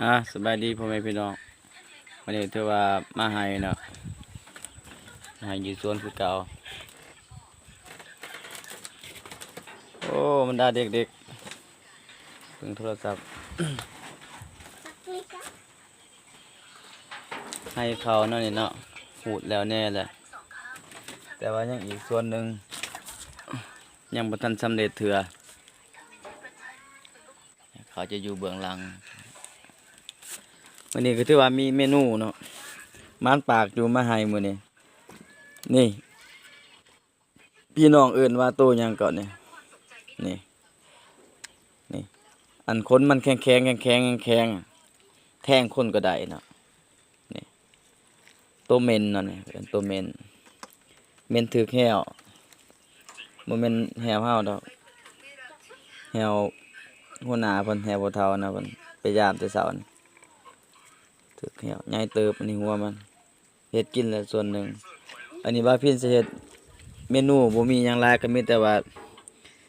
ອາ ສະບາຍດີພໍ່ແມ່ພີ່ນ້ອງ, ວັນນີ້ຖືວ່າມາໄຮ່ເນາະ, ໄຮ່ຢູ່ສວນຄືເກົ່າ. ໂອ້ ບັນດາເດັກໆ ເບິ່ງໂທລະສັບ. ໄຮ່ເຂົ້າເນາະນີ້ເນາະ, ຮູດແລ້ວແດ່ແຫຼະ ແຕ່ວ່າຍັງອີກສ່ວນໜຶ່ງ ຍັງບໍ່ທັນສຳເລັດເທື່ອ. ເຂົາຈະຢູ່ເບື້ອງຫຼັງ. ມື້ນີ້ກໍຖືວ່າມີເມນູເນາະ, ໝານປາກຢູ່ມາໄຮ່ມື້ນີ້. ນີ້ ພີ່ນ້ອງເອີ້ນວ່າໂຕຫຍັງເກາະນີ້? ນີ້ ນີ້ ອັນຂົນມັນແຂງໆ ແຂງໆ ແຂງໆ ແທງຄົນກໍໄດ້ເນາະ. ນີ້ ໂຕເມັນເນາະ, ນີ້ເອີ້ນໂຕເມັນ. ເມັນຖືກແຮ້ວ, ບໍ່ແມ່ນແຮ້ວເຮົາດອກ, ແຮ້ວຫົວໜ້າເພິ່ນ, ແຮ້ວພໍ່ເຖົ້ານະ, ເພິ່ນໄປຢາມແຕ່ເຊົ້ານະ. ຖືກແຮ້ວໃຫຍ່ເຕີບ, ອັນນີ້ຫົວມັນ. ເຮັດກິນແລ້ວສ່ວນໜຶ່ງ. ອັນນີ້ບ່າວພິນຊິເຮັດເມນູ ບໍ່ມີຫຍັງຫຼາຍ, ກໍມີແຕ່ວ່າ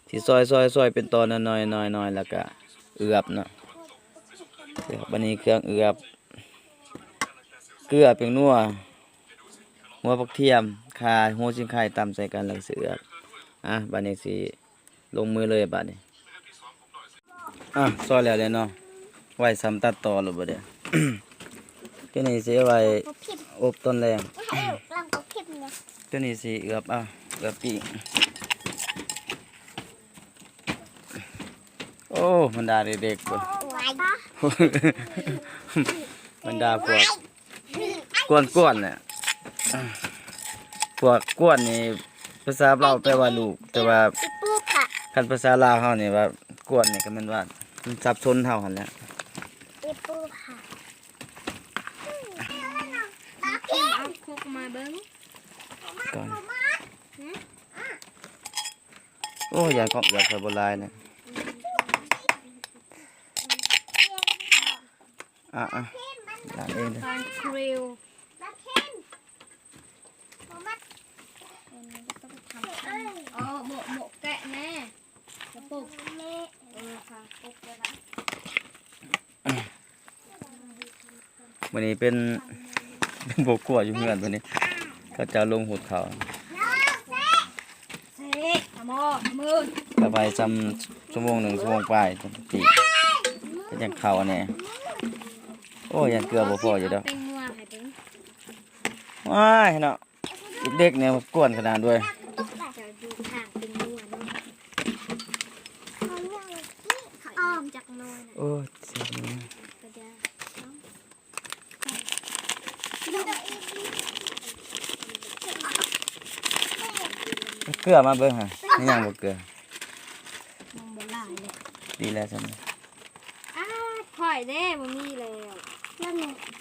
ຊິຊອຍໆໆເປັນຕອນນ້ອຍໆ ນ້ອຍໆ ແລ້ວກໍເອືອບເນາະ. ບັດນີ້ເຄື່ອງເອືອບ ເກືອ, ແປ້ງນົວ, ຫົວຜັກທຽມ, ຂ່າ, ຫົວສີໄຄ ຕຳໃສ່ກັນ ແລ້ວກໍຊິເອືອບ. ອາ ບັດນີ້ຊິ ລົງມືເລີຍບາດນີ້. ອາ ຊອຍແລ້ວແຫຼະເນາະ, ໄວສ່ຳຕັດຕໍ່ໂລດບາດນີ້. ຕົວນີ້ຊິເອົາໄວ້ອົບຕອນແລງ, ຕົວນີ້ຊິເອືອບເອົາ, ເອືອບປີ້ງ. ໂອ້ ບັນດາເດັກໆ ບັນດາພວກ ກວນໆ ແຫຼະ. ພວກກວນນີ້ພາສາລາວແປວ່າລູກ, ແຕ່ວ່າ ອີປູກະ ຄັນພາສາລາວເຮົານີ້ວ່າກວນນີ້ກໍແມ່ນວ່າມັນສັບສົນເຮົາຫັ້ນແຫຼະ. ອີປູກະ ເອົາຄົກມາເບິ່ງກ່ອນ. ໂອ້ ຢ້ານຂອງເອື້ອຍຂ້ອຍບໍ່ຫຼາຍນະ. ອ່ະ ອ່ະ ລ້າງເອງເດີ. ປານຄຣິວ. ເອີ ໂມະ ໂມະແກະແນ່ ກະປຸກ. ເອີ ຄ່ະ ປຸກແລ້ວນະ. ມື້ນີ້ເປັນ ເປັນພໍ່ຄົວຢູ່ເຮືອນມື້ນີ້, ເຂົາເຈົ້າລົງຫູດເຂົ້າ. ໄປສ່ຳຊົ່ວໂມງໜຶ່ງ ຊົ່ວໂມງປາຍ ຈັ່ງຊິປີ້ງ ເຮັດຫຍັງເຂົ້າແດ່. ໂອ້ຍ ຢ້ານເກືອບໍ່ພໍຢູ່ດອກ. ວ້າຍເນາະ, ເດັກໆ ນີ້ກວນຂະໜາດເວີຍ. ໂອ້ຍ ແຊບເນາະ. ເກືອມາເບິ່ງຫາ ມີຫຍັງບໍ່ເກືອ? ຍັງບໍ່ຫຼາຍເລີຍ. ດີແລ້ວຊັ້ນ. ອ້າ ຂ້ອຍເດ້ ບໍ່ມີແລ້ວ.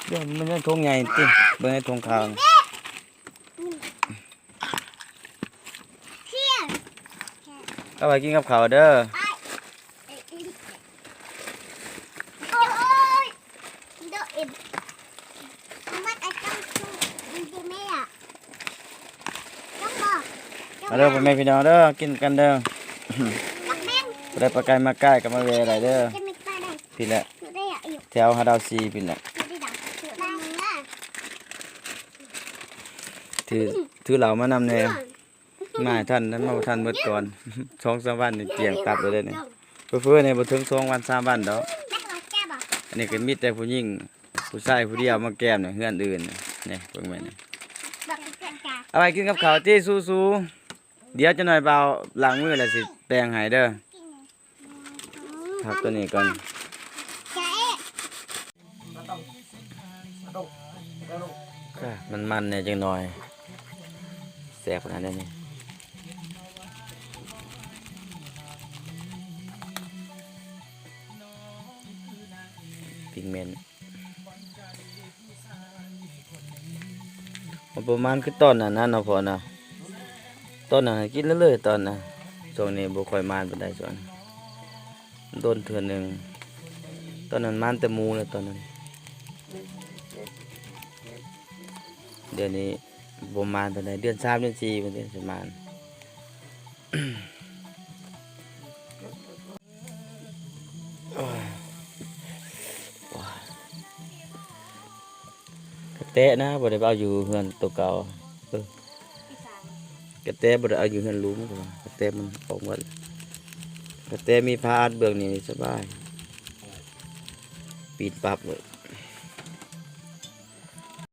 ເບິ່ງໃນຖົງໃຫຍ່ຕິ, ເບິ່ງໃນຖົງຂາວ. ເອົາໄວ້ກິນກັບເຂົ້າເດີ. ມາເດີພໍ່ແມ່ພີ່ນ້ອງເດີ, ກິນກັນເດີ. ຜູ້ໃດໄປໃກ້ມາໃກ້ກໍມາແວ່ໄດ້ເດີ. ພີ້ແຫຼະ ແຖວຫ້າດາວສີ່ ພີ້ແຫຼະ. ຖື ຖືເຫຼົ້າມານຳແດ່. ມາໃຫ້ທັນ ມາບໍ່ທັນໝົດກ່ອນ. ສອງສາມວັນນີ້ກ້ຽງຕັບເລີຍເດ້ນີ້. ເຜີໆນີ້ບໍ່ເຖິງສອງວັນສາມວັນດອກ. ອັນນີ້ກໍມີແຕ່ຜູ້ຍິງ ຜູ້ຊາຍຜູ້ດຽວມາແກ້ມໃນເຮືອນອື່ນ. ນີ້ເບິ່ງແມ່ນ ເອົາໄວ້ກິນກັບເຂົ້າຕິ ສູ້ໆ. ດຽວຈັກໜ້ອຍບ່າວລ້າງມືແລ້ວຊິແຕ່ງໃຫ້ເດີ. ພັກຕົວນີ້ກ່ອນ. ມັນໆແດ່ຈັກໜ້ອຍ. ແຊບຂະໜາດໃດນີ້ ປີ້ງເມັນ. ມັນບໍ່ມານຄືຕອນນັ້ນນະເນາະພໍ່ເນາະ. ຕອນນັ້ນກິນເລື້ອຍໆ ຕອນນະ. ຊ່ວງນີ້ບໍ່ຄ່ອຍມານປານໃດ ຊ່ວງນັ້ນ ໂດນເທື່ອໜຶ່ງ. ຕອນນັ້ນມານແຕ່ໝູແລ້ວຕອນນັ້ນ. ດຽວນີ້ບໍ່ມານປານໃດ, ເດືອນສາມເດືອນສີ່ມັນຊິມານ. ໂອ້ຍ ໂອ້ຍ ແຕະນະ ບໍ່ໄດ້ເອົາຢູ່ເຮືອນໂຕເກົ່າ. ເອີ ກະແຕບໍ່ໄດ້ເອົາຢູ່ເຮືອນລຸງ ເພາະວ່າກະແຕມັນອອກໝົດ. ກະແຕມີຜ້າອັດເບື້ອງນີ້ສະບາຍ ປີນປັບເລີຍ.